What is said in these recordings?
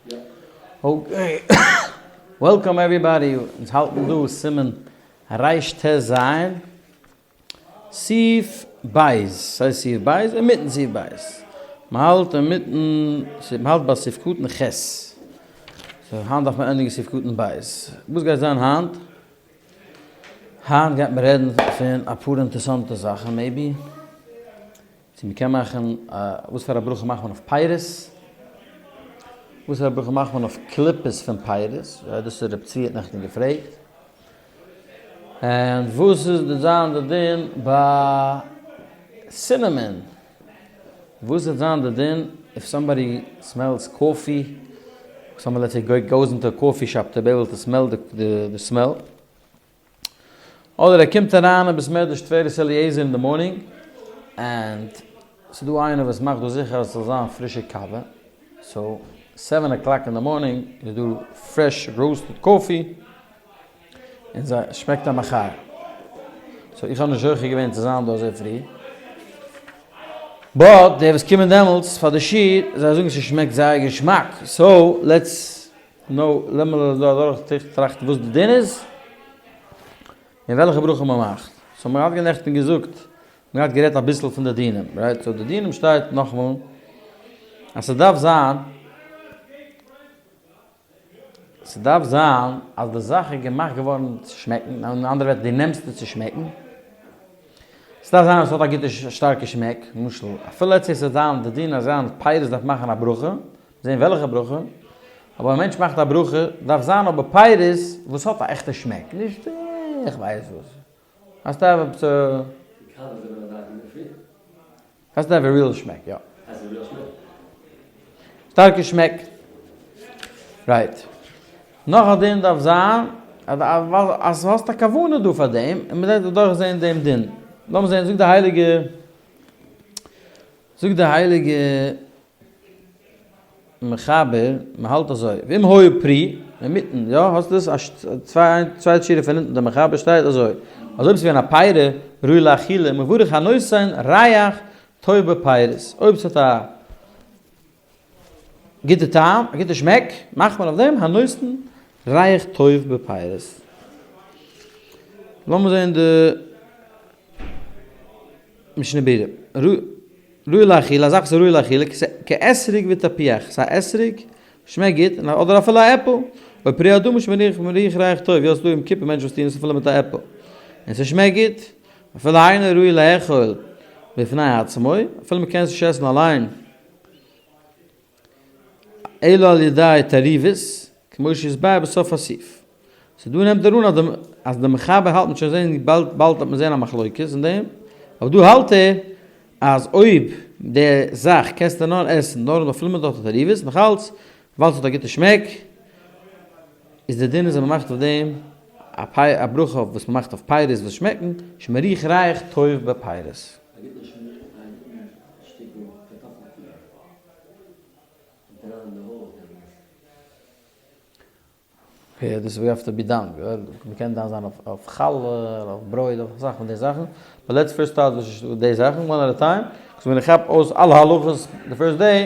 Okay, welcome everybody, אונז האלטן דא סימן רט"ז, סעיף בית, ס'הייסט סעיף בית? אינמיטן סעיף בית, מ'האלט אינמיטן, מ'האלט ביי סעיף קטן ח', so היינט דארף מען ענדיגן סעיף קטן בית, וואס גייט זיין היינט? היינט גייט מען רעדן פון אפאר אינטערסאנטע זאכן maybe. צו מ'קען מאכן א, וואס פאר א ברכה מאכט מען אויף פירות? וואס פאר א ברכה מאכט מען אויף קליפות פון פירות? יא, דאס איז רב צבי האט נעכטן געפרעגט. און וואס איז די זיין די דין ביי cinnamon? וואס וועט זיין די דין if somebody smells coffee, somebody let's say goes into a coffee shop to be able to smell the smell, אדער ער קומט אריין אין בית מדרש תפארת אליעזר אין די morning, and ס'איז דא איינער וואס מאכט דא זיכער אז ס'זאל זיין פרישע קאווע, so seven o'clock אין די morning איז דא fresh roasted coffee, און ס'שמעקט א מחיה. so איך האב נישט זוכה געווען צו זיין דא אזוי פרי, but די וואס קומען דעמאלטס פאר די שיעור, זיי זאגן ס'שמעקט זייער געשמאק, so let's נו, לאמיר דא אדורך טראכטן וואס די דין איז, און וועלכע ברכה מען מאכט. so מען האט נעכטן געזאגט, מען האט גערעדט אביסל פון די דינים, right? so די דינים שטייט נאכאמאל, אז ס'דארף זיין, ס'דארף זיין אז די זאך איז געמאכט געווארן צו שמעקן, אין אנדערע ווערטער דו נעמסט עס צו שמעקן, ס'דארף זיין אז ס'האט א גוטע שטארקע שמעק, למשל אפילו let's say ס'זאל זיין די דין אז זיין פירות דארף מאכן א ברכה, זעהן וועלכע ברכה, אבער א מענטש מאכט א ברכה, דארף זיין אבער פירות וואס האט א עכטע שמעק, נישט איך ווייס וואס. has to have עפעס א. די קאווע זאל מען ארבייטן אינדערפרי. has to have a real שמעק, יא. has a real שמעק. שטארקע שמעק. right. נאך א דין דארף זיין, אז האסט א כוונה דא פאר דעם, און מען דארף אדורך זעהן דעם דין. לאמיר זעהן, זאגט די הייליגע, זאגט די הייליגע מחבר, מען האלט אזוי, ואם היה פרי, אינמיטן, יא, האסט עס, א צווייטע שורה פון אונטן, דער מחבר שטייט אזוי, אז אויב עס איז געווען א פרי ראוי לאכילה, מברך הנותן ריח טוב בפירות, אויב עס האט א גוטע טעם, א גוטע שמעק, מאכט מען אויף דעם הנותן ריח טוב בפירות. לאמיר זען די משנה ברורה. ראוי לאכילה, א זאך וואס איז ראוי לאכילה, כאתרוג ותפוח, ס'איז א אתרוג, שמעקט גוט, אדער אפילו א עפל, או פרי אדמה שמריח מריח ריח טוב, יא ס'דא יום כיפור מענטשן וואס טוען עס אפילו מיט א עפל, און ס'שמעקט גוט, אפילו אינו ראוי לאכול בפני עצמו, אפילו מ'קען עס נישט עסן אליין. אלא על ידי תערובות, כמו שיתבאר בסוף הסעיף. so דא נעמט ער אן אז די מחבר האלט מ'וועט שוין זען באלד באלד וועט מען זען א מחלוקת אין דעם, אבער דא האלט ער אז אויב די זאך קענסטו נאר עסן נאר אפילו מיט דארט תערובות, נאכאלץ ווייל ס'האט א גוטע שמעק, איז די דין איז אז מ'מאכט אויף דעם א ברכה וואס מ'מאכט אויף פירות וואס שמעקן, שמריח ריח טוב בפירות. א גוטן שמעק, א גוטן שטיקל קארטאפל קיכל. און אריין אין די הויז דעמאלטס. okay, דאס we have to be done, מ'קען דן זיין אויף חלה, אויף ברויט, אויף אסאך פון די זאכן, but let's first start with די זאכן, one at a time, cause ווען איך כאפ אויס אלע הלכות די first day,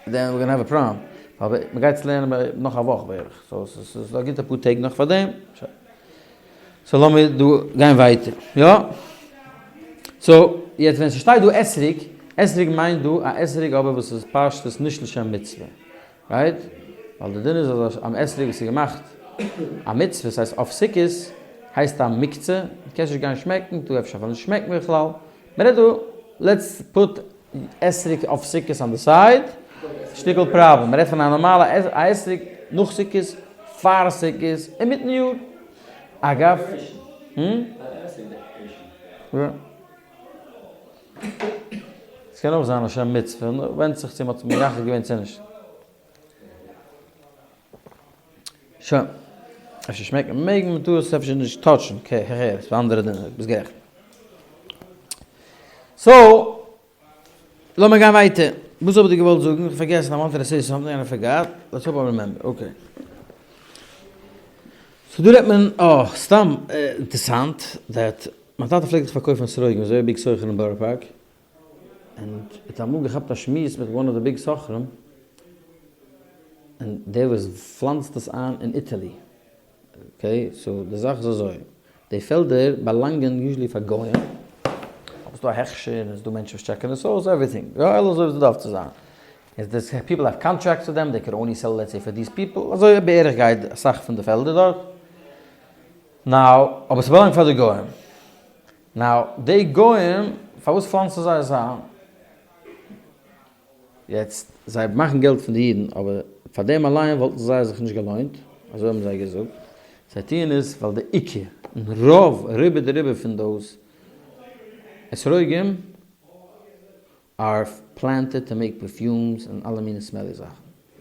then we gonna have a problem, אבער מ'גייט עס לערנען נאך א וואך בערך, so ס'איז א גוטע פאר טעג נאך פאר דעם. so לאמיר דא גיין ווייטער, יא? so יעצט ווען ס'שטייט דא אתרוג, אתרוג מיינט דא א אתרוג אבער וואס איז פשטות נישט לשם מצוה, right? ווייל די דין איז אז אן אתרוג וואס איז געמאכט א מצוה, ס'הייסט אויף סוכות, הייסט א מוקצה, דו קענסט נישט גיין שמעקן, טאר אפשר אפילו נישט שמעקן בכלל, מ'רעדט דא, let's put אתרוג אויף סוכות on the side, שטיקל פראבלעם, מ'רעדט פון א נארמאלע אתרוג נאך סוכות, פאר סוכות, אינמיטן יאר. אגב, ס'קען אויך זיין לשם מצוה, ווענדט זיך צו מ'האט מייחד געווען צו נישט. שוין. אפשר שמעקן מעג מען, מ'טאר עס אפשר נישט touch ן, okay, איך הער, ס'איז אנדערע דין, ביסט גערעכט. so, לאמיר גיין ווייטער. וואס האב איך דיר געוואלט זאגן? איך האב פארגעסן, I wanted to say something and I forgot. Let's hope I remember. Okay. so דא רעדט מען, אה, סתם אינטערסאנט, that מיין טאטע פלעגט זיך פארקויפן אתרוגים, אזוי א big סוחר אין בארא פארק, און ער האט אמאל געכאפט א שמועס מיט one of the big סוחרים. און דער וואס פלאנצט עס איין אין איטעלי. okay, so די זאך איז אזוי, די פעלדער באלאנגען usually פאר גוים, אבער ס'דא א הכשר און ס'דא מענטשן וואס טשעקן עס אויס, everything, יא אלעס אזוי ווי ס'דארף צו זיין. איז דאס people have contracts with them, they can only sell let's say for these people, אזוי בערך גייט אסאך פון די פעלדער דארט. now, אבער ס'באלאנגט פאר די גוים. now, די גוים, פארוואס פלאנצן זיי עס איין? יעצט, זיי מאכן געלט פון די אידן, אבער פאר דעם אליין וואלטן זיי זיך נישט געלוינט, אזוי האבן זיי געזאגט. זיי טוען עס ווייל די עיקר, און רוב רובא דרובא פון דאס אתרוגים are planted to make perfumes און אלע מיני smelly זאכן.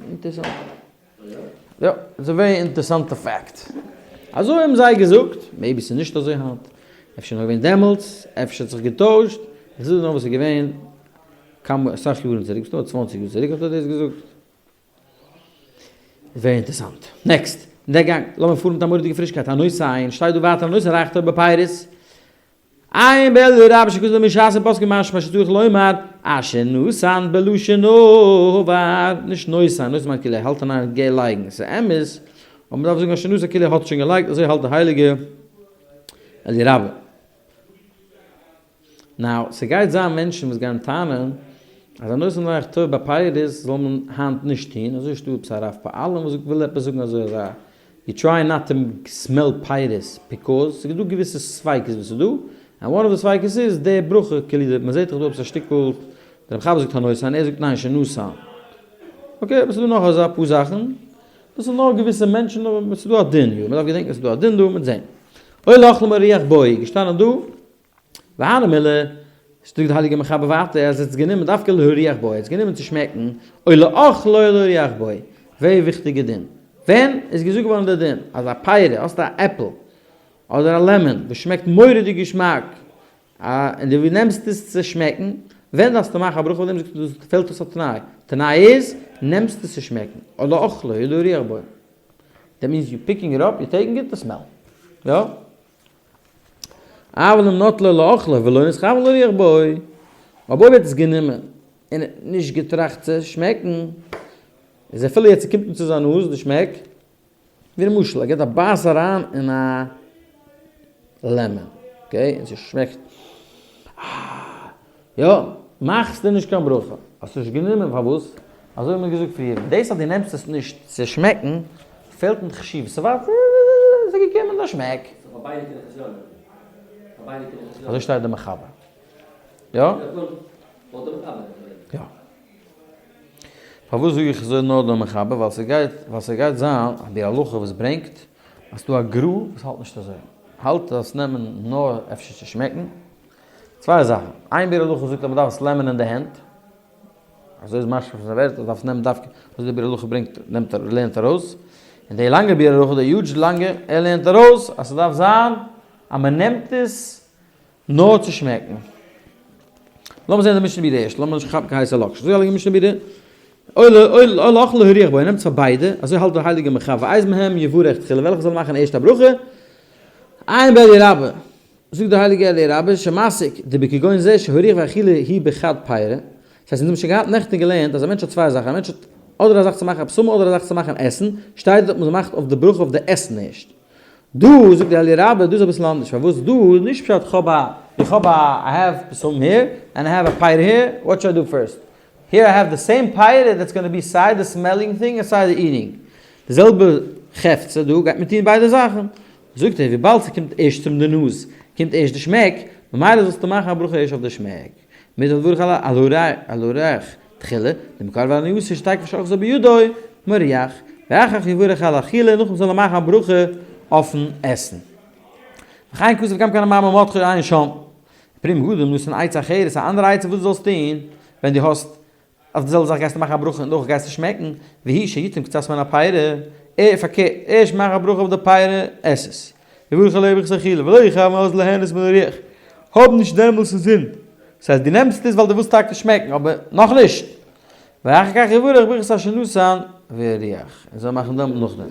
אינטערסאנט. יא, ס'איז א very אינטערסאנטע fact. אזוי האבן זיי געזאגט, maybe ס'איז נישט אזוי היינט, אפשר נאר געווען דעמאלטס, אפשר האט זיך געטוישט, איך זאג נאר וואס איז געווען כמה אסאך יארן צוריק, מסתמא צוואנציג יאר צוריק האט ער דאס געזאגט. very אינטערסאנט. next, דער גאנג, לאמיר פארן מיט א מורא'דיגע פרישקייט, הנותן, שטייט דא ווייטער הנותן ריח טוב בפירות, עיין באליה רבה שכתב מש"ס ופוסקים משמע שצריך לומר אשר נתן בלשון עבר, נישט נותן, נותן מיינט כאילו ער האלט אין איין גיי לייגן, ס'איז אמת, אבער מ'דארף זאגן אשר נתן כאילו ער האט שוין געלייגט, אזוי האלט די הייליגע אליה רבה. now, ס'גייט זיין מענטשן וואס גייען טענה'ן אז הנותן ריח טוב בפירות זאל מען היינט נישט טון, אזוי איז דא עפעס א רב פעלים וואס וויל עפעס זאגן אזוי אזא you try not to smell פירות because ס'איז דא געוויסע ספיקות וואס איז דא, and one of די ספיקות איז די ברכה כאילו די מ'זעט דאך דא עפעס א שטיקל דער מחבר זאגט הנותן ער זאגט ניין שנתן okay אבער ס'איז דא נאך אזא פאר זאכן דאס איז נאר געוויסע מענטשן אבער ס'איז דא א דין יא מ'דארף געדענקען ס'איז דא א דין דא מ'וועט זען או לאכלו להריח בו געשטאנען דא והני מילי, זאגט די הייליגע מחבר ווייטער אז ער האט עס גענומען דווקא להריח בו, ער האט עס גענומען צו שמעקן, או לאכלו להריח בו, very וויכטיגע דין. ווען איז געזאגט געווארן די דין אז א פירה, האסט א עפל אדער א לעמאן וואס שמעקט מורא'דיג געשמאק, און דו נעמסט עס צו שמעקן, ווען דארפסטו מאכן א ברכה אויף דעם, זאגט ער דאס פעלט אויס א תנאי, תנאי איז, נעמסט עס צו שמעקן, או לאכלו להריח בו, that means you picking it up, you taking it to smell. יא? אבל אם נטלו לאכלו ולא נתכוון להריח בו, אבער אויב ער האט עס גענומען און האט נישט געטראכט צו שמעקן, איז אפילו יעצט ס'קומט אים צו זיין נאז די שמעק, ווי למשל ער געבט א בייס אריין אין א לעמען, okay, און ס'שמעקט, אה, יא, מאכסטו נישט קיין ברכה, האסט נישט גענומען, פארוואס? אזוי האט מען געזאגט פריער, דאס אז דו נעמסט עס נישט צו שמעקן, פעלט אין חשיבות, ס'ווארט, ס'איז געקומען די שמעק. אזוי שטייט די מחבר. יא? יא. פארוואס זאג איך אזוי נאר די מחבר? ווייל ס'גייט, ווייל ס'גייט זיין א די הלכה וואס ברענגט אז ס'דא א גר"א וואס האלט נישט אזוי. האלט אז נעמען נאר אפשר צו שמעקן. צוויי זאכן. איין ביאור הלכה זאגט אז מ'דארף עס לעמען אין די הענט. אזוי איז משמע פון זיין ווערטער, דארפסט נעמען דווקא אזוי די ביאור הלכה ברענגט, נעמט ער, לערנט ארויס, און די לאנגע ביאור הלכה, די huge לאנגע, ער לערנט ארויס אז ס'דארף זיין אז מ'נעמט עס נאר צו שמעקן. לאמיר זען די משנה ברורה ערשט, לאמיר נישט כאפן קיין הייסע לאקשן. זאגט די הייליגע משנה ברורה, או לאכלו להריח בו, ער נעמט עס פאר ביידע, אזוי האלט דער הייליגער מחבר, ואיזה מהם יברך תחילה, וועלכע זאל מאכן ערשט א ברכה, עיין באליה רבה. זאגט דער הייליגער אליה רבה שמסיק דבכגון זה שהריח והאכילה היא בחד פירא, דאס הייסט אונז האבן שוין געהאט נעכטן געלערנט אז א מענטש האט צוויי זאכן, א מענטש האט אדער א זאך צו מאכן א בשמים אדער א זאך צו מאכן עסן, שטייט דארט מען מאכט אויף די ברכה אויף די עסן ערשט. דא זאגט דער אליה רבה דא איז אביסל אנדערש, פארוואס דא איז נישט פשט כ'האב א איך האב א I have בשמים here and I have a פירא here, what should I do first? Here I have the same פירא that's gonna be סיי די smelling thing און סיי די eating, די זעלבע חפצא דא גייט מען טון ביידע זאכן, זאגט ער וויבאלד ס'קומט ערשט צום די נאז קומט ערשט די שמעק, ממילא זאלסטו מאכן א ברכה ערשט אויף די שמעק, מיט דברך על הריח תחילה, דמקרב עניות שתיכף שאחזו בידו מריח, ואחר כך יברך על האכילה, נאכדעם זאל ער מאכן א ברכה אויפן עסן. וכן כתוב גם כן המאמר מרדכי עיין שם. פרי מגדים נתן עצה אחרת, א אנדערע עצה וואס דו זאלסט טון ווען דו האסט אויף די זעלבע זאך גייסטו מאכן א ברכה און דאך גייסטו שמעקן, והוא שיטעום קצת מן הפירא, ער פארקערט, ערשט מאך א ברכה אויף די פירא, עס עס, יברך עליה ברכת אכילה, ולא יכוון אז ליהנות מן הריח, האב נישט דעמאלס אינזין, דאס הייסט דו נעמסט עס ווייל דו ווילסט טאקע שמעקן, אבער נאכנישט, ואחר כך יברך ברכת אשר נתן והריח, און זאל מאכן דעם נאכדעם.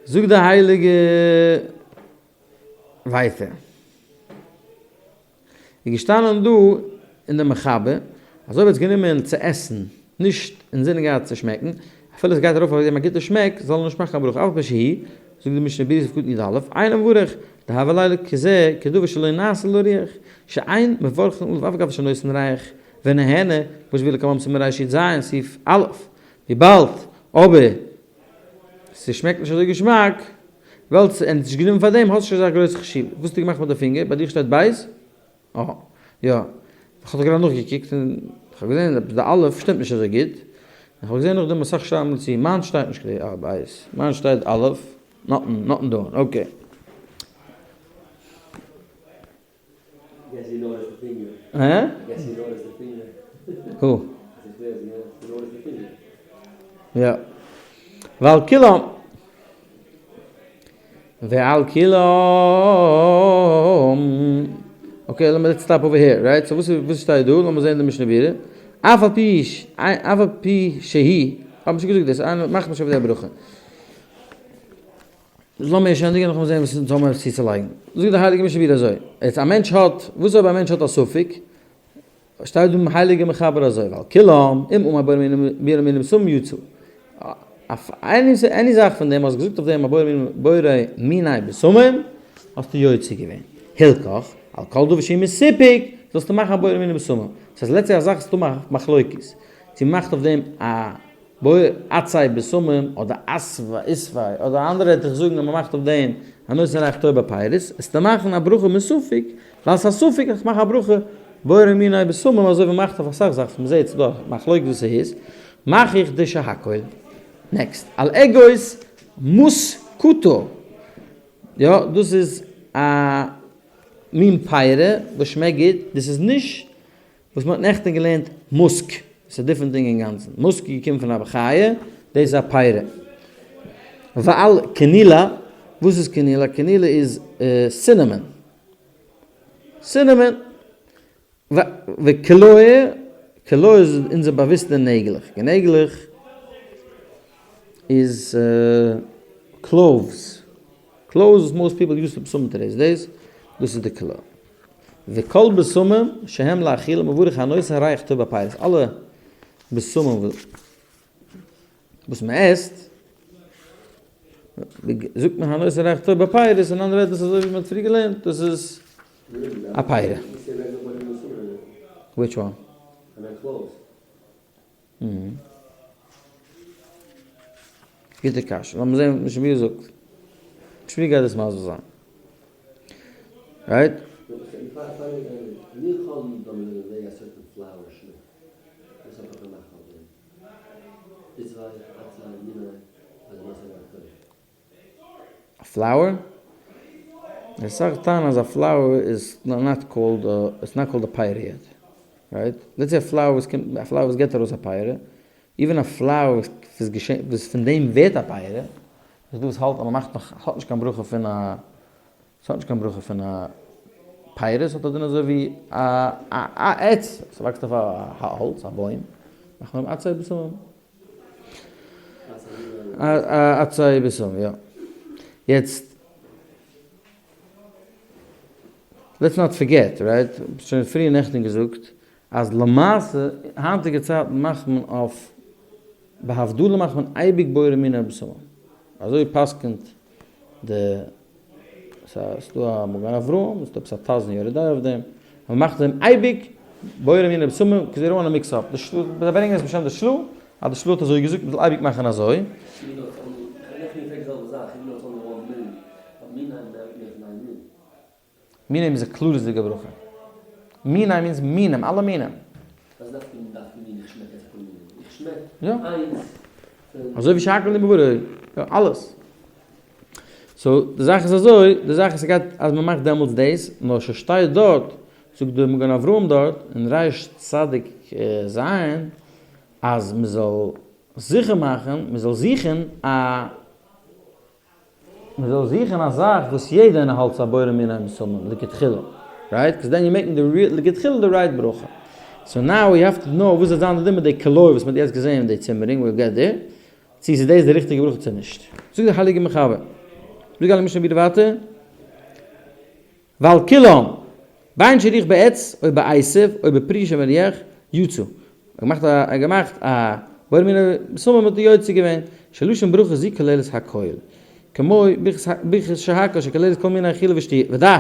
זאגט די הייליגע ווייטער. איז געשטאנען דא אין די מחבר. אזוי ווערט עס גענומען צו עסן, נישט אינזינען געהאט צו שמעקן, אפילו עס גייט ארויף אויף דעם א גוטע שמעק, זאל ער נישט מאכן א ברכה, אף על פי שהיא, זאגט די משנה ברורה סעיף קטן י"א, אינו מברך, דהוה ליה כזה כדבר שלא נעשה לו ריח, שאין מברכין עליו אף על גב שנותן ריח, ונהנה, כמו שהביא לקמן סימן רי"ז, סעיף א', וויבאלד אבער ס'שמעקט נישט אזוי געשמאק, ווייל ס'איז נישט גענומען פאר דעם, האט נישט אזא גרויסע חשיבות. וואס האסטו געמאכט מיט די פינגער? ביי דיר שטייט בית? אה, יא. איך האב גראדע נאכגעקוקט און איך האב געזען עפעס די א' שטימט נישט אזוי גוט. איך האב געזען נאכדעם אסאך שרייבן דערצו, מיינס שטייט נישט כדי אה, בית. מיינס שטייט א', נאטן, נאטן דאן, okay. הא? הו? יא. ועל כולם. ועל כולם. okay, לאמיר let's stop over here, right? so וואס וואס שטייט דא? לאמיר זען די משנה ברורה. אף על פי אף על פי שהיא, האב שוין געזאגט דאס, מאכט נישט אויף די ברכה. לאמיר שוין ענדיגן נאכדעם זען וואס אונז האבן עפעס צוצולייגן. זאגט דער הייליגער משנה ברורה אזוי, יעצט א מענטש האט, וואס אויב א מענטש האט א ספק, שטייט דא הייליגער מחבר אזוי, ועל כולם, אם אמר בורא מיני מינים בשמים יצא. any זאך פון דעם, האסט געזאגט אויף דעם א בורא מיני בשמים, האסטו יוצא געווען. הלכך, על כל דבר שהוא מסופק, זאלסטו מאכן א בורא מיני בשמים. דאס הייסט let's say א זאך איז דא מחלוקת, צו מ'מאכט אויף דעם א בורא עצי בשמים אדער עשווה עשווה אדער אנדערע וועט דיך זאגן אז מ'מאכט אויף דעם הנותן ריח טוב בפירות, עסטו מאכן א ברכה מספק, ווייל ס'איז א ספק איך מאך א ברכה בורא מיני בשמים אזוי ווי מ'מאכט אויף אסאך זאכן מ'זעט ס'דא מחלוקת וואס ס'איז, מאך איך די שהכל. next, על אגוז מוסקוטו, יא דאס איז א מין פרי וואס שמעקט גוט, דאס איז נישט וואס מ'האט נעכטען געלערנט מוסק, ס'איז א different דינג אינגאנצן, מוסק איז געקומען פון א חיה, דאס איז א פרי. ועל קנילא, וואס איז קנילא? קנילא איז cinnamon, cinnamon, וקלוע, קלוע איז אונזער באוויסטע נעגלעך, נעגלעך איז cloves, cloves וואס most people use בשמים today, דאס איז די קלוע. וכל בשמים שהם לאכילה מברך הנותן ריח טוב בפירות, אלע בשמים וואס מען עסט, זאגט מען הנותן ריח טוב בפירות, אין אנדערע ווערטער דאס איז אזוי ווי מען האט פריער געלערנט, דאס איז א פרי. Which one? גוטע קשיא, לאמיר זען וואס שמואל זאגט. שמואל גייט דאס מסביר זיין. Right? א flower? אסאך טענה'ן אז א flower איז not called it's not called א פרי yet. Right? Let's say א flower וואס קומט א flower וואס געבט ארויס א פרי, even א flower וואס איז געשען וואס פון דעם ווערט א פרי, איז דא וואס האלט אז מ'מאכט נאך האט נישט קיין ברכה פון א ס'האט נישט קיין ברכה פון א פירות, ס'האט א דין אזוי ווי א א עץ, ס'וואקסט אויף א האלץ א בוים, מאכט מען עצי בשמים. עצי בשמים, יא. יעצט, let's not forget, right? שוין פריער נעכטן געזאגט, אז למעשה, היינטיגע צייטן מאכט מען אויף, בהבדלה מאכט מען אייביג בורא מיני בשמים. אזוי פסק'נט די, ס'איז דא א מגן אברהם, ס'איז דא עפעס א ט"ז אין יורה דעה אויף דעם, אז מ'מאכט דעם אייביג בורא מיני בשמים, 'cause they don't wanna mix up. די של"ה, זיי ברענגען עס בשם די של"ה, אז די של"ה האט אזוי געזאגט, מ'זאל אייביג מאכן אזוי. מינים איז א כללית'דיגע ברכה. מינים means מינים, אלע מינים. וואס דארף מען דארף מין איך שמעק עס פון מינים איך שמעק יא. איינס פון. אזוי ווי שהכל נהיה בדברו, יא אלעס. so די זאך איז אזוי, די זאך איז ס'גייט אז מ'מאכט דעמאלטס דאס, נאר ס'שטייט דארט, זאגט די מגן אברהם דארט אין ריש צדיק ז, אז מ'זאל זיכער מאכן, מ'זאל זוכן א. מען זאל זוכן א זאך וואס יעדער איינער האלט ס'א בורא מיני בשמים לכתחילה, right? 'Cause then you making די לכתחילה די right ברכה. So now you have to know וואס וועט זיין די דין מיט די קלוי וואס מען האט יעצט געזען אין די צימערינג, we'll get there, צו ס'איז דאס די ריכטיגע ברכה צו נישט. זאגט דער הייליגער מחבר, זאגט די משנה ברורה ווייטער, ועל כולם, בין שהריח בעץ או בעשב או בפרי שמריח. יצא. ער האט געמאכט א, ער האט געמאכט א בורא מיני בשמים האט ער יוצא געווען, שלשון ברכה זו כוללת הכל, כמו ברכת שהכל שכוללת כל מיני אכילה ושתיה, ודע,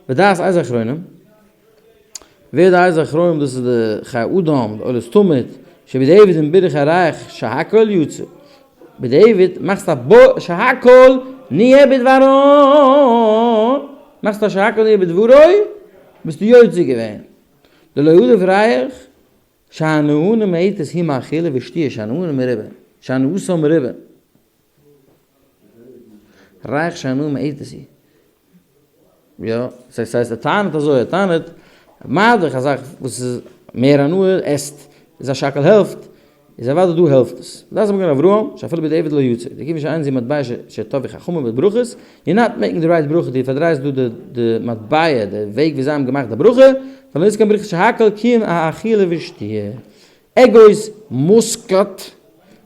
ודעת איזה אחרונים, ווער די איזה אחרונים דאס איז די חיי אדם, די עולת תמיד, שבדיעבד אין ברך הריח שהכל יצא, בדיעבד מאכסט א ב שהכל נהיה בדברו, מאכסט א שהכל נהיה בדברו, ביסטו יוצא געווען. דלא עדיף ריח שהנהנה מאיתת היא מאכילה ושתיה שהנהנה מריבה, שהנאתה מריבה. ריח שהנאה מאיתת היא. יא, ס'הייסט ער טענה'ט אזוי, ער טענה'ט, מה דאך א זאך וואס איז מער הנאה עסט, איז א שקל העלפט, איז אוודאי דא העלפט עס. דאס האט מגן אברהם, שאפילו בדיעבד לא יצא. דכיוון שאין זו מטבע שטבעו חכמים בברכות, you're not making the right ברכה, דו פארדרייסט דא די די מטבע, די וועג ווי זיי האבן געמאכט די ברכה, ולא יזכה ברכת שהכל כי אם האכילה ושתיה. אגוז מוסקאט,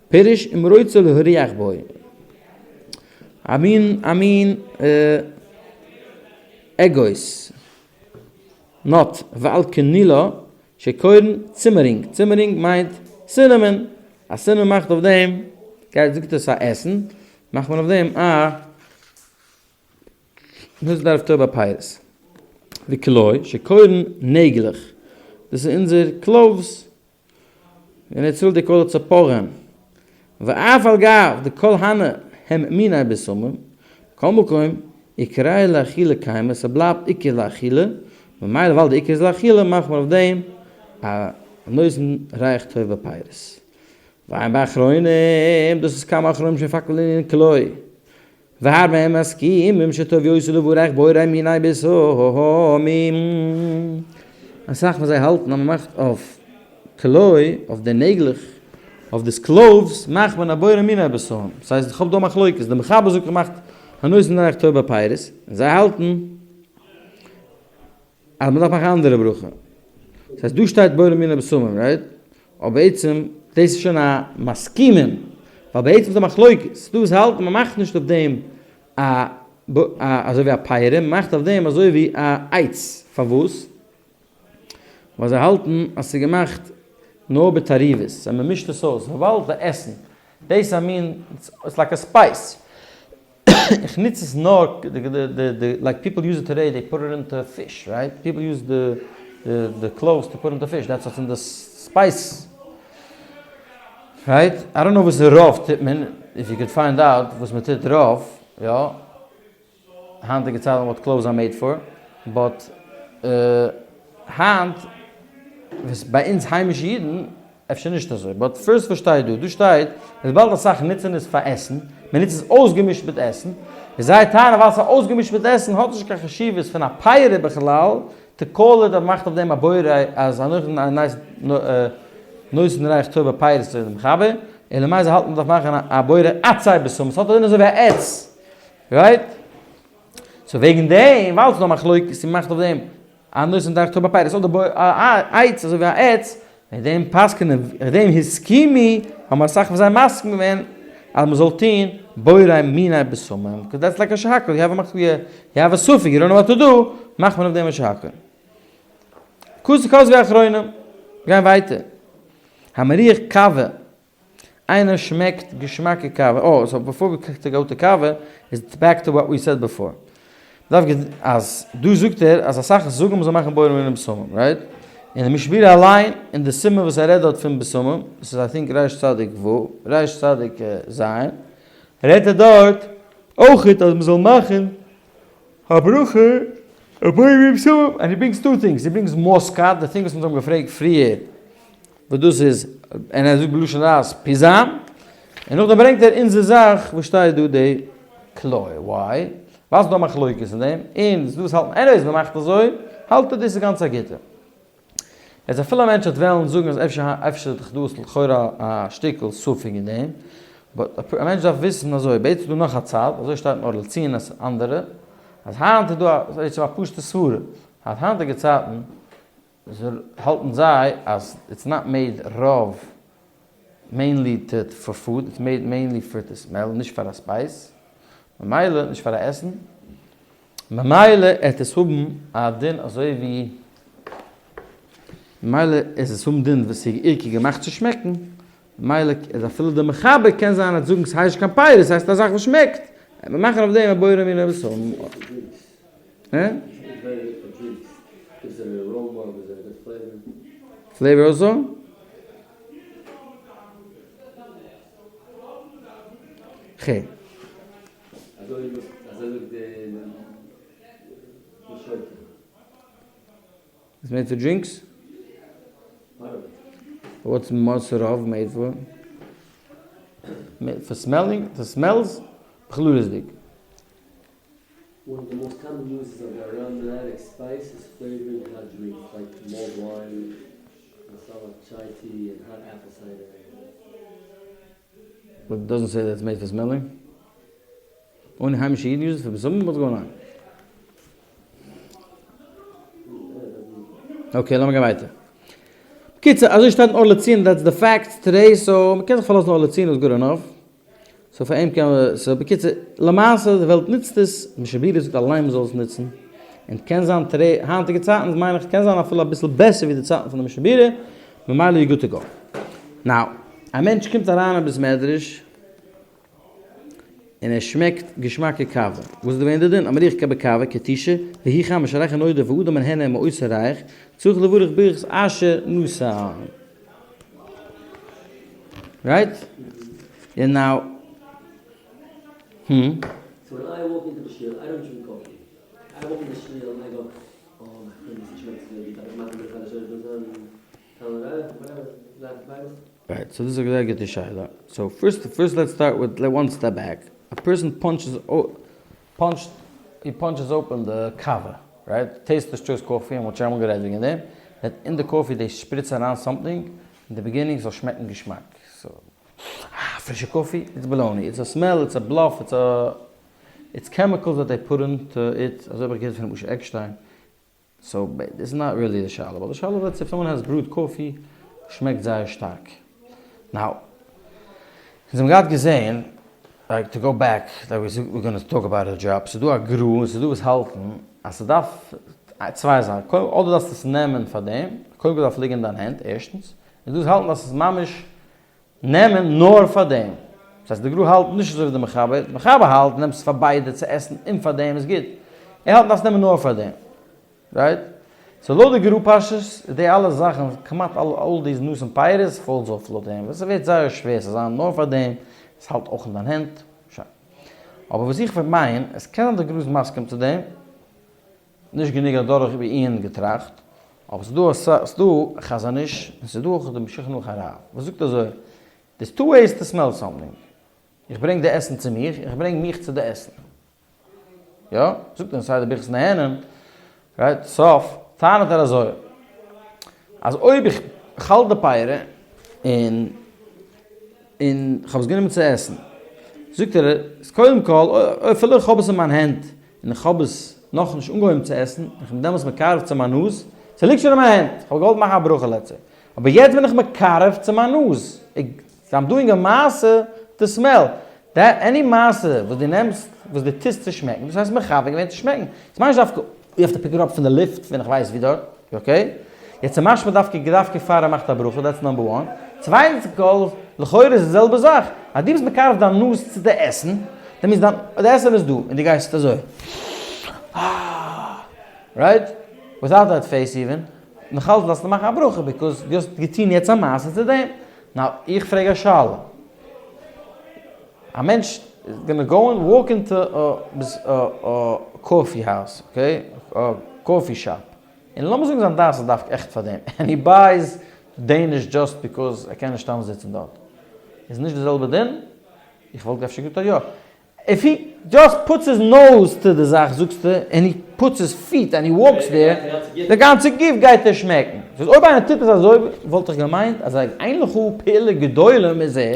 פירוש אם רוצה להריח בו. א מין א מין אגוז. nut, ועל כנילו, שקורין צימערינג, צימערינג מיינט cinnamon, א cinnamon מאכט אויף דעם, גייט זאגט עס א עסן, מאכט מען אויף דעם א דאס דארף טוב הפירות. וכלוי, שקורין נעגלעך, דאס איז אונזער cloves, אין ארץ ישראל די כל הציפורים, ואף על גב דכל הני הם מיני בשמים, מכל מקום, עיקריה לאכילה קיימא, ס'בלייבט עיקר לאכילה, ממילא ווייל די עיקר איז לאכילה מאכט מען אויף דעם א נותן ריח טוב בפירות. ועיין באחרונים, דאס איז כמה אחרונים שמפקפקין לענין כלוי. והרבה הם מסכימים שטוב יותר לברך בורא מיני בשמים. אסאך פון זיי האלטן אז מ'מאכט אויף כלוי, אויף די נעגלעך, אויף די cloves מאכט מען א בורא מיני בשמים. ס'הייסט איך האב דא א מחלוקת, די מחבר זאגט מ'מאכט הנותן ריח טוב בפירות, און זיי האלטן אז מ'דארף מאכן א אנדערע ברכה. ס'הייסט דא שטייט בורא מיני בשמים, right? אבער בעצם דאס איז שוין א מסכימים, ווייל בעצם איז דא מחלוקת, ס'דא וואס האלטן מ'מאכט נישט אויף דעם א אזוי ווי א פרי, מ'מאכט אויף דעם אזוי ווי א עץ, פארוואס? ווייל זיי האלטן אז ס'איז געמאכט נאר בתערובות, אז מ'מישט עס אויס, וויבאלד די עסן, דאס איז א מין, it's like a spice. איך נוץ עס נאר די like people use it today they put it into fish right people use the the cloves to put into fish that's what's in the spice right I don't know וואס רוב טוט מען if you could find out וואס מען טוט רוב יא היינטיגע צייטן what cloves are made for but היינט וואס ביי אונז היימישע אידן אפשר נישט אזוי, but first וואס שטייט דא? דא שטייט אז וויבאלד אסאך נוצן עס פאר עסן, מען נוצט עס אויסגעמישט מיט עסן, איז זייער טענה ווייל ס'איז אויסגעמישט מיט עסן האט נישט קיין חשיבות פון א פרי בכלל, to call it אז מ'מאכט אויף דעם א בורא אז הנותן ריח טוב בפירות אזוי די מחבר, און למעשה האלט מען דארף מאכן א בורא עצי בשמים, ס'האט א דין אזוי ווי א עץ, right? so וועגן דעם ווייל ס'איז דא מחלוקת צו מ'מאכט אויף דעם הנותן ריח טוב בפירות אדער א עץ אזוי ווי א עץ, וועגן דעם פסק'נען וועגן דעם הסכימו, האבן אסאך פון זיי מסכים געווען אז מען זאל טון בורא מיני בשמים, because that's like a שהכל, you have a מחלוקת, you have a ספק, you don't know what to do, מאכט מען אויף דעם א שהכל. כוס כוס ואחרונים, גיין ווייטער. המריח קאווע, איינער שמעקט געשמאקע קאווע, אה, so before we to go to קאווע, איז back to what we said before. מ'דארף געד אז דא זאגט ער אז אסאך זאגן מ'זאל מאכן בורא מיני בשמים, right? און די משנה ברורה אליין אין די סימן וואס ער רעדט דארט פון בשמים, דאס איז I think ריש צדיק ו', ריש צדיק ז', רעדט ער דארט אויכעט אז מ'זאל מאכן א ברכה אויף בורא מיני בשמים, and he brings two things, he brings Muscat, די thing וואס אונז האבן געפרעגט פריער, וואס דאס איז, און ער זאגט בלשון רז פיזם, און נאכדעם ברענגט ער אונזער זאך וואס שטייט דא די קלוי, why? ווייל ס'דא מחלוקת אין דעם, און ס'דא וואס האלטן anyways מ'מאכט אזוי, האלט ער דאס איז גאנץ א גוטע. יעצט אפילו א מענטש וועט וועלן זאגן אז אפשר אפשר איז דאך דא לכאורה א שטיקל ספק אין דעם, but א מענטש דארף וויסן אזוי, בעצם איז דא נאך א צד, אזוי שטייט אין אור לציון אז אנדערע, אז היינט איז דא א, בעצם א פשוטע סברה, אז היינטיגע צייטן האלטן זיי אז it's not made רוב mainly to for food, it's made mainly for to smell, נישט פאר א spice, ממילא נישט פאר א עסן, ממילא עט עס האבן א דין אזוי ווי. ממילא איז עס האבן דין וואס איז עיקר געמאכט צו שמעקן, ממילא איז אפילו די מחבר קען זיין אז זאגן ס'הייסט נישט קיין פירות ס'הייסט א זאך וואס שמעקט, וועט מען מאכן אויף דעם א בורא מיני בשמים. Flavor also? ח. It's made for drinks? What's מוסר רוב made for? For smelling? For smells? בכללות'דיג. One of the most common uses of the aromatic spice is flavoring hot drinks like mulled wine, masala chai tea, and hot apple cider. But it doesn't say that it's made for smelling. Only היימישע אידן use it for בשמים? What's going on? Okay, לאמיר גיין ווייטער. בקיצור, אזוי שטייט אין אור לציון, that's the fact today, so מ'קען זיך פארלאזן אור לציון איז good enough. So פאר אים קען מען, so בקיצור, למעשה די וועלט נוצט עס, משנה ברורה זאגט אליין מ'זאל עס נוצן, און קען זיין today, היינטיגע צייטן מיין איך קען זיין אפילו אביסל בעסער ווי די צייטן פון די משנה ברורה, ממילא you good to go. Now, א מענטש קומט אריין אין בית מדרש, און ער שמעקט געשמאקע קאווע. וואס איז געווען די דין? המריח בקאווע כתישה, והיא חמה שריחה נודף ואדם הנהנה מאותו ריח, צריך לברך ברכת אשר נתן. Right? און now. הום? So when I walk into the shul, I don't drink coffee. I walk in the shul and I go, oh my goodness, it שמעקט אזוי גוט, אבער מאכן ברכת אשר נתן, Right, so this is א זייער גוטע שאלה. So first, first let's start with one step back. A person punches punched, he punches open the קאווע, right? Taster's Choice coffee, און מ'האט שוין אמאל גערעדט וועגן דעם, that אין די coffee they שפריצן אריין something אין די beginning ס'זאל שמעקן געשמאק. So, אה, פרישע coffee, it's baloney, it's a smell, it's a bluff, it's a, it's chemicals that they put into it, אזוי האב איך געהערט פון ר' משה עקשטיין, So דאס איז not really די שאלה, ווייל די שאלה איז if someone has brewed coffee שמעקט זייער שטארק. Now, אונז האבן געהאט געזעהן, like to go back, like we gonna talk about a drop, ס'איז דא א גרא און ס'איז דא וואס האלטן אז ס'דארף צוויי זאכן, קודם אדער דארפסטו עס נעמען פאר דעם, קודם כל דארף ליגן אין דיין הענט ערשטנס, און דא וואס האלטן אז ס'איז ממש נעמען נאר פאר דעם. דאס הייסט די גרא האלט נישט אזוי ווי די מחבר, די מחבר האלט נעמסט פאר ביידע צו עסן און פאר דעם איז גוט, ער האלט דארפסט נעמען נאר פאר דעם. Right? So לויט די גרא פשטות איז די אלע זאכן כמעט אלע all these נתן פירות falls off לויט אים, ווייל ס'ווערט זייער שווער צו זיין נאר פאר דעם, עס האלט אויך אין דיין הענט, שוין. אבער וואס איך מיין, עס קען זיין די גרא איז מסכים צו דעם, נישט גענוג אדורך בעיון געטראכט, אבער ס'איז דא ס'איז דא חזון איש און ס'איז דא אויך דעם שולחן ערוך הרב וואס זאגט אזוי, there's two ways to smell something, איך ברענג די עסן צו מיך, איך ברענג מיך צו די עסן. יא? זאגט ער אין סדר ברכת נהנין, right, סוף, טענה'ט ער אזוי, אז אויב איך האלט די פירה און און כ'האב עס גענומען צו עסן, זאגט ער, איז קודם כל, אפילו איך האב עס אין מיין הענט, און איך האב עס נאכנישט אנגעהויבן צו עסן, און כ'בין דעמאלטס מקרב צו מיין נאז, ס'ליגט שוין אין מיין הענט, כ'האב געוואלט מאכן א ברכה let's say, אבער יעצט בין איך מקרב צו מיין נאז, I'm doing a מעשה to smell, that any מעשה וואס דו נעמסט, וואס דו טוסט צו שמעקן, דאס הייסט מכוון געווען צו שמעקן, ס'מיינט נישט דווקא you have to pick it up פון די לופט פון איך ווייס ווי דארט, okay? יעצט איז משמע דווקא דווקא פאר ער מאכט א ברכה, that's number one. צווייטנס כל, לכאורה איז די זעלבע זאך, אז דו ביסט מקרב דיין נאז צו די עסן, דען מיינט דיין, די עסן איז דא, און דו גייסט אזוי, אה, right? Without that face even, נאכאלץ דארפסטו מאכן א ברכה, because דו האסט געטון יעצט א מעשה צו דעם. Now, איך פרעג א שאלה. א מענטש איז gonna go and walk into a coffee house, okay? A coffee shop. און לאמיר זאגן זיין דעת איז דווקא עכט פאר דעם, and he buys Danish just because ער קען נישט סתם זיצן דארט. איז נישט די זעלבע דין? איך וואלט אפשר געזאגט אז יא. If he just puts his nose צו די זאך זאגסטו, and he puts his feet and he walks there, די גאנצע גוף גייט ער שמעקן. סאו אויב איינער טוט עס אזוי וואלט איך געמיינט אז אין לך פעולה גדולה מזה,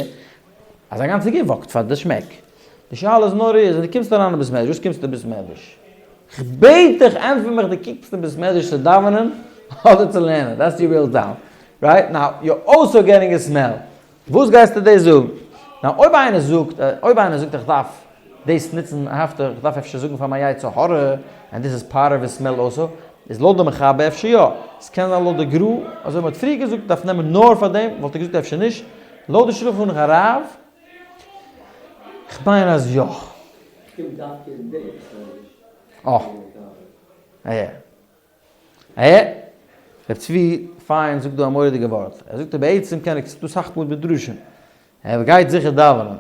אז זיין גאנצע גוף walk ט פאר די שמעק. די שאלה איז נאר איז, אז דו קומסט אריין אין בית מדרש, וואס קומסטו אין בית מדרש? כ'בעט דיך ענטפער מיך, דו קומסט אין בית מדרש צו דאווענען אדער צו לערנען? That's your real doubt. Right? Now, you also getting a smell. וואס גייסטו דאס זאגן? Now, אויב איינער זאגט, אויב איינער זאגט איך דארף דאס נוצן, איך דארף אפשר זאגן פאר מיין יצר הרע, and this is part of smell also. איז לויט די מחבר אפשר יא, עס קען זיין לויט די גרא, אזוי ווי מ'האט פריער געזאגט דארף נעמען נאר פאר דעם, וואלט ער געזאגט אפשר נישט, לויט די שלחן ערוך הרב, כ'מיין אז יא. קומט דווקא אין די עפיסאד. אה. אה. אה. ר' צבי פיין זאגט דא א מורא'דיגע ווארט, ער זאגט בעצם קען איך, ס'דא סאך מאל מדרשים, ער גייט זיכער דאווענען,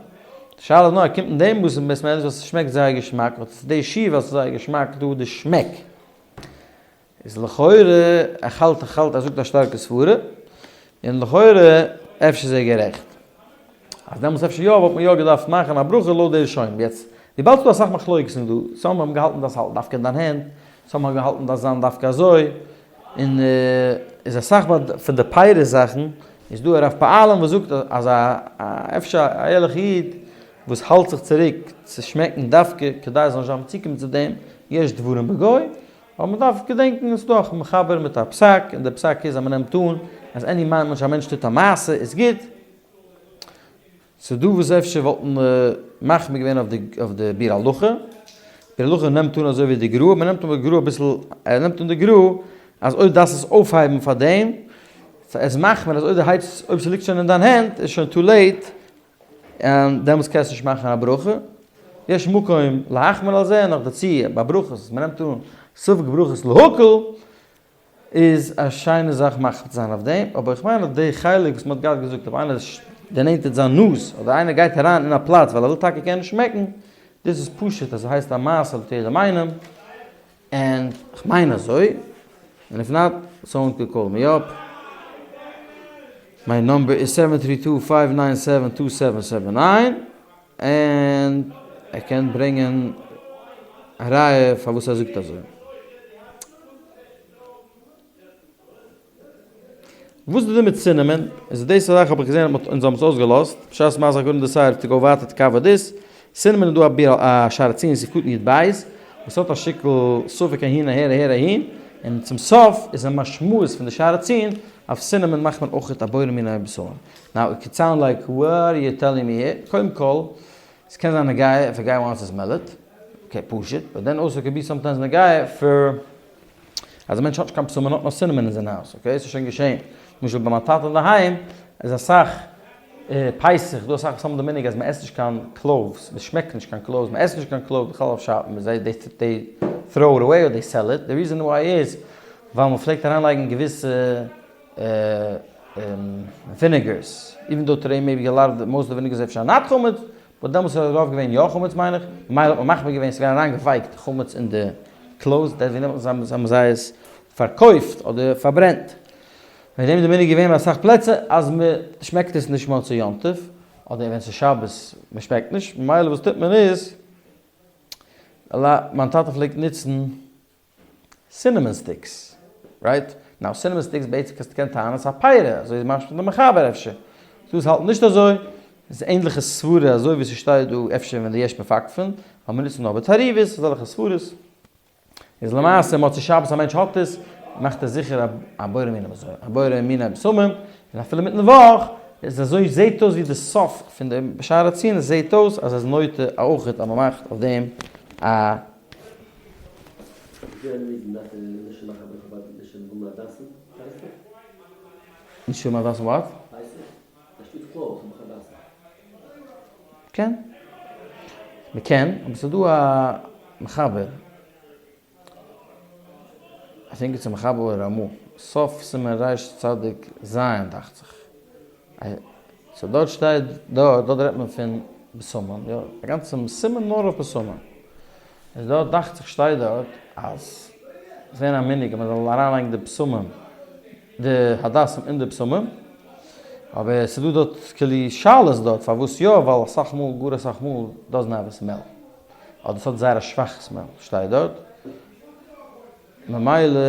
די שאלה איז נאר ער קומט אין דעם בית מדרש ווייל ס'שמעקט זייער געשמאק, אדער ס'איז די שיעור ווייל ס'איז זייער געשמאק דא די שמעק, איז לכאורה איך האלט איך האלט ער זאגט א שטארקע סברה, און לכאורה אפשר איז ער גערעכט. אז דעמאלטס אפשר יא וואלט מען יא געדארפט מאכן א ברכה לויט די ראשונים. יעצט וויבאלד ס'דא אסאך מחלוקת'ן דא, some האבן געהאלטן דאס האלטן דווקא אין דיין הענט, some האבן געהאלטן דאס זיין דווקא אזוי, און איז אסאך ביי פון די פירות זאכן, איז דא הרב פעלן וואס זאגט אז א אפשר א ערליכע איד וואס האלט זיך צוריק צו שמעקן דווקא כדי עס זאל נישט דארפן צוקומען צו דעם, יש דברים בגו, אבער מען דארף געדענקן עס איז דא א מחבר מיט א פסק, און די פסק איז אז מען נעמט אן אז any מענטש א מענטש טוט א מעשה איז גוט, ס'איז דא וואס אפשר וואלטן מחמיר געווען אויף די ביאור הלכה, ביאור הלכה נעמט אן אזוי ווי די גרא, מען נעמט אן די גרא אביסל, ער נעמט אן די גרא אז אויב דארפסט עס אויפהייבן פאר דעם, סאו ער איז מחמיר אז אויב די הייבסט אויב ס'ליגט שוין אין דיין הענט איז שוין too late, און דעמאלטס קענסטו נישט מאכן א ברכה, יש מקום להחמיר על זה, נאך דערצו ביי ברכות וואס מען נעמט אן ספק ברכות להקל, איז א שיינע זאך מחליט זיין אויף דעם, אבער איך מיין אז די חלק וואס מען האט געהאט געזאגט אויב איינער דערנענטערט זיין נאז אדער איינער גייט אריין אין א פלאץ ווייל ער וויל טאקע קענען שמעקן, דאס איז פשוט אז ס'הייסט א מעשה לויט יעדעם איינעם, און כ'מיין אזוי, און if not, someone could call me up, my number איז seven three two five nine seven two seven seven nine, און ער קען ברענגען א ראיה פארוואס ער זאגט אזוי. וואס איז די דין מיט cinnamon? איז דאס א זאך האב איך געזען אז אונז האבן עס אויסגעלאזט, בשעת מעשה הגרון decided to go ווייטער to cover this, cinnamon איז דא א ביאור א שער הציון סעיף קטן י"ב, וואס האט א שטיקל ספק אהין אהער אהער אהין, און צום סוף איז א משמעות פון די שער הציון, אויף cinnamon מאכט מען אויכעט א בורא מיני בשמים. Now it could sound like what are you telling me here, קודם כל, עס קען זיין נוגע if a guy wants to smell it, okay פשוט, but then also could be sometimes נוגע פאר אז א מענטש האט נישט קיין בשמים האט נאר cinnamon אין זיין הויז, okay ס'איז שוין געשען, למשל ביי מיין טאטע אינדערהיים איז אסאך פסח דא אסאך וואס האבן די מנהג אז מ'עסט נישט קיין cloves, מ'שמעקט נישט קיין cloves, מ'עסט נישט קיין cloves בכלל אויף שבת, זיי they throw it away or they sell it, די reason why איז ווייל מ'פלעגט אריינלייגן געוויסע vinegars, even though today maybe a lot of most of vinegars אפשר not חמץ, but דעמאלטס איז רוב געווען יא חמץ מיין איך, ממילא האט מען מחמיר געווען, ס'איז געווען אריינגעווייקט חמץ אין די cloves, דעסוועגן האבן זיי עס פארקויפט אדער פארברענט. וועגן דעם איז די מנהג געווען ביי אסאך פלעצער אז מען שמעקט עס נישט מוצאי יום טוב, אדער ווען ס'איז שבת, מען שמעקט נישט, ממילא וואס טוט מען איז, מיין טאטע פלעגט נוצן cinnamon sticks, right? Now cinnamon sticks בעצם קענסטו קען טענה'ן ס'איז א פירא, אזוי איז משמע פון די מחבר אפשר. דא עס האלט נישט אזוי, עס איז ענדליכע סברה אזוי ווי ס'שטייט דא אפשר ווען די יש מפקפין, ווייל מ'נוצט נאר בתערובות, אזעלכע סברות. איז למעשה מוצאי שבת א מענטש האט עס, מאכט ער זיכער א בורא מיני מזון, א בורא מיני בשמים, און אפילו מיטן וואך, איז אזוי זעהט אויס ווי די סוף פון די שער הציון, עס זעהט אויס אז עס איז נוטה אויכעט אז מ'מאכט אויף דעם א נישט האבן הדסים what? קען. מ'קען, אבער ס'איז דא א מחבר, I think it's א מחבר אדער רמא, סוף סימן ריש צדיק ז דאכט זיך. So דארט שטייט דארט, דארט רעדט מען פון בשמים, יא, א גאנצע סימן נאר אויף בשמים. איז דארט דאכט זיך שטייט דארט אז עס געווען א מנהג אז מען זאל אריינלייגן די בשמים, די הדסים אין די בשמים, אבער עס איז דא דארט כאילו שאלות דארט פארוואס יא, ווייל אסאך מאל, גאר אסאך מאל, doesn't have a smell, אדער עס האט זייער א שוואכע smell שטייט דארט, ממילא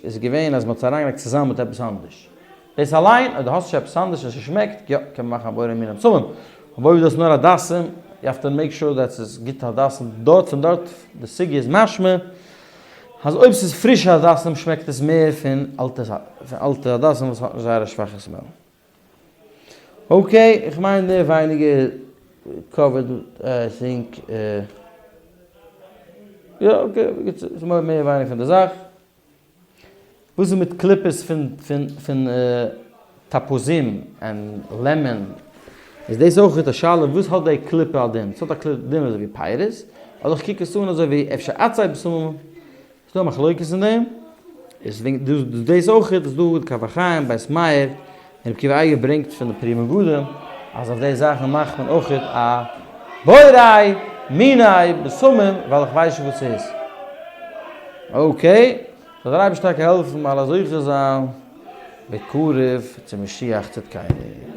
איז געווען אז מען האט עס אריינגעלייגט צוזאמען מיט עפעס אנדערש. דאס אליין, אויב דו האסט נישט עפעס אנדערש און ס'שמעקט, יא, קען מען מאכן א בורא מיני בשמים. אבער אויב דו האסט נאר הדסים, you have to make sure that ס'איז גוטע הדסים. דארט פון דארט, די סוגיא איז משמע, אז אויב ס'איז פרישע הדסים שמעקט עס מער פון אלטע פון אלטע הדסים וואס האט נישט זייער א שוואכע smell. Okay, איך מיין מער ווייניגער covered I think. יא okay, ס'איז מער ווייניגער פון די זאך. וואס איז מיט קליפות פון פון פון תפוזים און lemon? איז דאס אויך א שאלה וואס האט די קליפה א דין? ס'האט א דין אזוי ווי פירות? אדער איך קוק עס אן אזוי ווי אפשר עצי בשמים? ס'דא א מחלוקת אין דעם, איז וועגן דאס אויך איז דא די כף החיים, בית מאיר, און רבי עקיבא אייגער ברענגט פון די פרי מגדים אז אויף די זאכן מאכט מען אויך א בורא מיני בשמים ווייל איך ווייס נישט וואס ס'איז. okay, זאל דער אייבערשטער טאקע העלפן אלע זוכה זיין בקרוב צו משיח צדקינו.